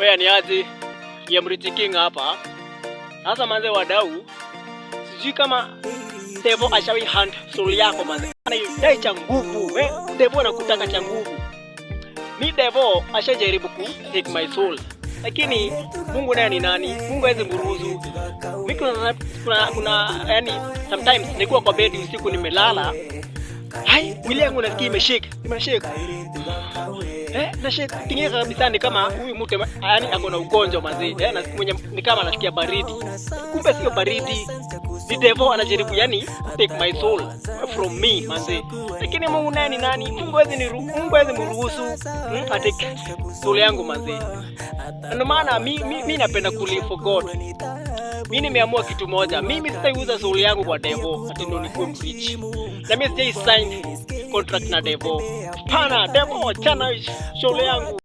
Oya ni aje ya Mrich King hapa. Sasa manze wadau, sijui kama Devo ashawi hunt soul yako manze. Anaidai cha nguvu, eh? Devo anakutaka cha nguvu. Mi Devo ashajaribu ku take my soul. Lakini Mungu naye ni nani? Mungu hawezi mruhusu. Mi kuna yani sometimes nikuwa kwa bedi usiku nimelala. Hai, mwili yangu nasikia imeshake, imeshake. Na shake tingika kabisa ni kama huyu mtu yani ako na ugonjwa mazee. Nasikia mwenye ni kama anasikia baridi. Kumbe sio baridi. Ni devil anajaribu yani take my soul from me manze. Lakini Mungu naye ni nani? Mungu hawezi mruhusu atake soul yangu manze. Ndio maana mi napenda ku live for God. Mi nimeamua kitu moja. Mimi sitaiuza soul yangu kwa devil ati ndio nikuwe mrich. Na mimi sijai sign contract na devil. Pana devil, achana soul yangu.